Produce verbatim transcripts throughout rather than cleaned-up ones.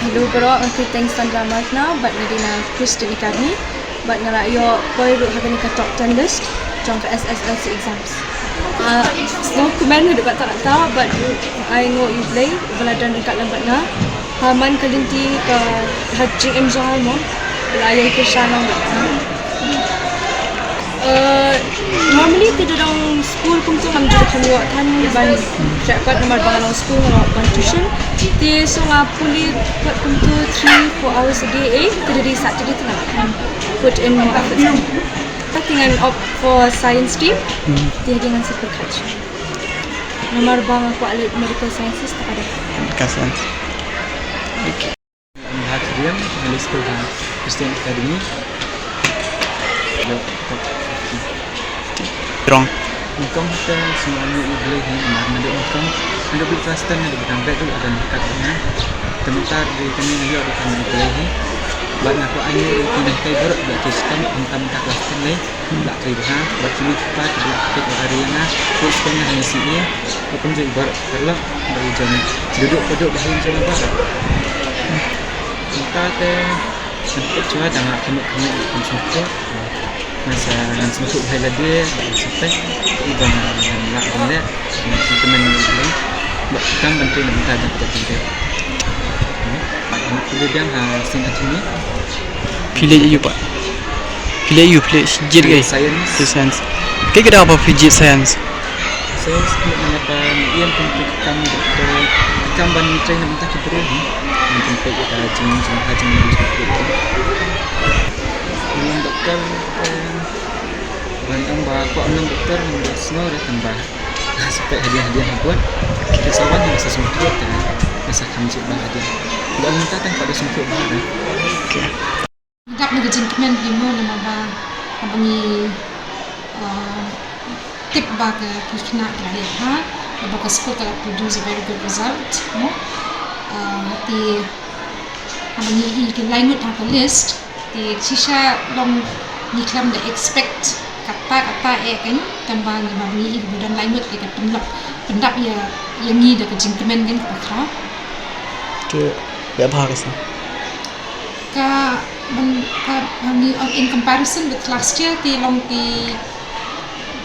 Hello baroh, nga kyrteng Sandra Markna bad nga dei na Christian Academy bad nga la ïoh poi ruh ha kane ka top ten list jong ka S S L C exams. Ah, no comment haduh katta katta bad ai nguh ïa U Blei uba la don ryngkat lem bad nga ha man ka lynti ka ha jingim jong nga mo, ba la ïai kyrshan lang bad nga. Eh, normally te da dang skul kumto ngam ju kham ïoh than ban treh kot namar ba nga long skul nga long ban tuition. Te so nga pule kot kumto three four hours a day eh, te da dei Saturday te nga kham put in more effort. Te ngan opt for science stream. Te ngan sa pyrkhat. Namar ba nga kwah leh medical sciences te ka dei. Medical science. Okay. Nga ha Khriam, nga leit skul ha Christian Academy. Ïoh top fifty. Trong. Nyngkong te sngewbha ïa U Blei hi namar naduh nyngkong, naduh beit class ten naduh beit tang beit ruh la don kat ïa nga. Te mynta ruh dei kane nga ïoh ruh ka U Blei hi. Bad nga kwah ai nguh ruh ïa ki nonghikai baroh ba ki shitom mynta mynta class ten lei. Ba la trei bha bad kine ki kpa kiba la peit bad ri ïa nga. Peit skul nga ha N C A. Ba kumjuh i baroh paralok ba i jong duh duh ba duh ba hin jong i baroh. Mynta te ngan peit shuwa da nga kynnoh kynnoh ban sngewthuh. Ngan sa ngan sngewthuh bha ïa lade bad ngan sa peit i ba ngan lah ban leh. Ngan sngewthuh ban leh bad kam ban trei na bynta jong ka jaitbynriew. Bad ngan pule biang ha Saint Anthony. Phi leh ïa u pat. Phi leh ïa u, phi leh jied kaei? Science. Phi science. Kaei ka daw ba phi jied science? Science namar ba ngi ïam kum ki kam doktor, ki kam ban trei na bynta ki briew hi. Ngi pynpeit ïa ka jing jingmut jingmut jingmut. Ngi long doktor, eh, ban ong ba kwah long doktor ngi da sngew re tang ba. Sa peit hadien hadien ha bud. Kita sa wan ngi sa sngewthuh te ngi sa kham jied ba hadien. Ba mynta tang pat da sngewthuh ba re. Okay. Dap na ka jingkmen hi mo namar ba haba ngi, uh, tip ba ka ki khynnah ki la leh bha, ba ka skul ka la produce a very good result mo. Uh, te haba ngi i ki lai ngut ha ka list, te shisha long ngi khlem da expect kata kata eh kan, tang ba ngi ba ngi i ki ba don lai ngut te ka pyndap pyndap ïa ïa ngi da ka jingkmen kan ka bakhraw. Te leh bha ka sa. Ka, ban, ka, ban, in comparison with last year, te long te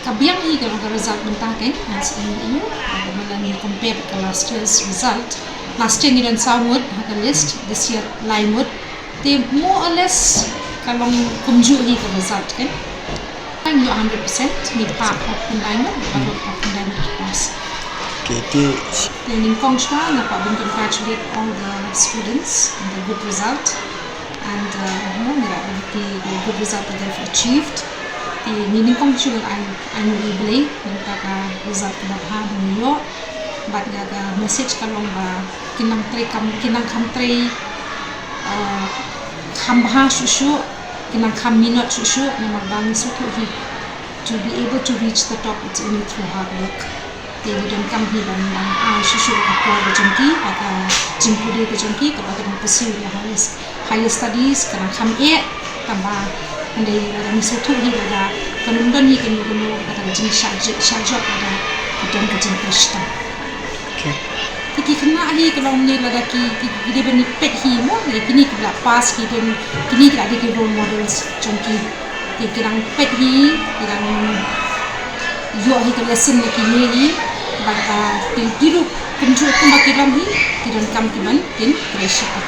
ka biang hi ka long ka result mynta kan, as in you, uh, when you compare with the last year's result. Last year ngi don saw ngut ha ka list, this year lai ngut. Te more or less ka long kumjuh hi ka result kan. Ngi ïoh hundred percent, ngi phah hok pynlait ngut, ngi phah hok pynlait ngut ki pass. Okay, te. Te nyngkong shuwa nga kwah ban congratulate all the students on the good result. And, uh, you know, ngi la ki the good result that they've achieved. Te ngi nyngkong shuwa ai ai nguh ïa U Blei, nangta ka result kaba bha ba ngi ïoh. Bad ïa ka message ka long ba kin nang trei kam, kin nang kham trei, uh, kham bha shuh shuh. Kin nang kham minot shuh shuh namar ba ngi sngewthuh hi, to be able to reach the top, it's only through hard work. Te ngi donkam hi ban nang ai shuh shuh ka por ka jong ki, ka jingpule ka jong ki, kaba ka nang pursue ïa higher, higher studies, ka nang kham eh, tangba hynrei lada ngi sngewthuh hi lada ka nang don hi kano kano kata ka jingshah jop, shah jop lada ka don ka jingpynshitom. Okay. Te ki khynnah hi ka long ne lada ki, ki, ki dei ban peit hi mo, ne kine ki la pass ki dei, kine ki la dei ki role models jong ki. Te ki dang peit hi, ki dang ïoh hi ka lesson ne kine hi, bad, ah, ki, ki ruh kumjuh kumba ki long hi, ki donkam ki ban kin pressure.